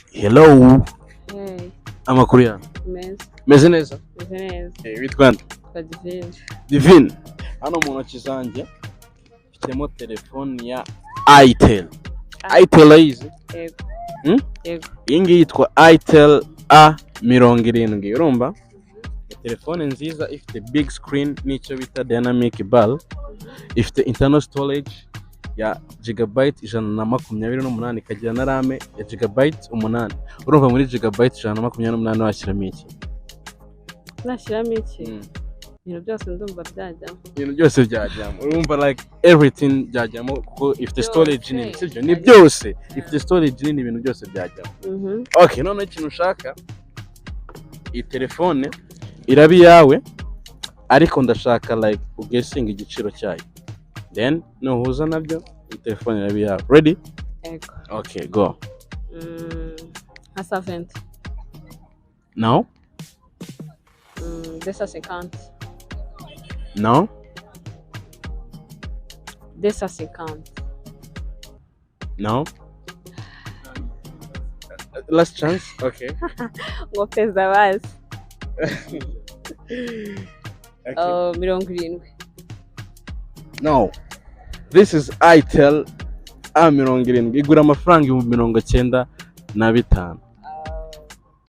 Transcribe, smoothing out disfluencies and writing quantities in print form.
Hello. Hey, Amakuru yawe? Meza. Meze neza? Meze neza. Witwa nde? Twa Divine. Divine, hano mu ntoki zanjye mfitemo telefoni ya Itel. Itel urayizi? Yego. Yego. Iyi ngiyi yitwa Itel A70. Urumva ni telefone nziza, ifite big screen n'icyo bita dynamic bar, ifite internal storage ya gigabyte 128, ikagira na RAM ya gigabyte 8. Urumva muri gigabyte 128 washyiramo iki? Nashyiramo iki? Ibintu byose ndumva byajyamo. Ibintu byose byajyamo. Urumva, like everything byajyamo kuko ifite storage nini. Byose. Sibyo? Ni byose, ifite storage nini, ibintu byose byajyamo. Okay, noneho ikintu ushaka, iyi telefone iraba iyawe, ariko ndashaka like uguessinga igiciro cyayo, then nuhuza nabyo iyi telefone iraba iyawe. Ready? Yego. Okay, go. Nka 120. No. 250. No. 250. No, last chance, okay. Ngo peza bazi. Okay. 70. No, this is Itel A70, igura amafaranga 95,000.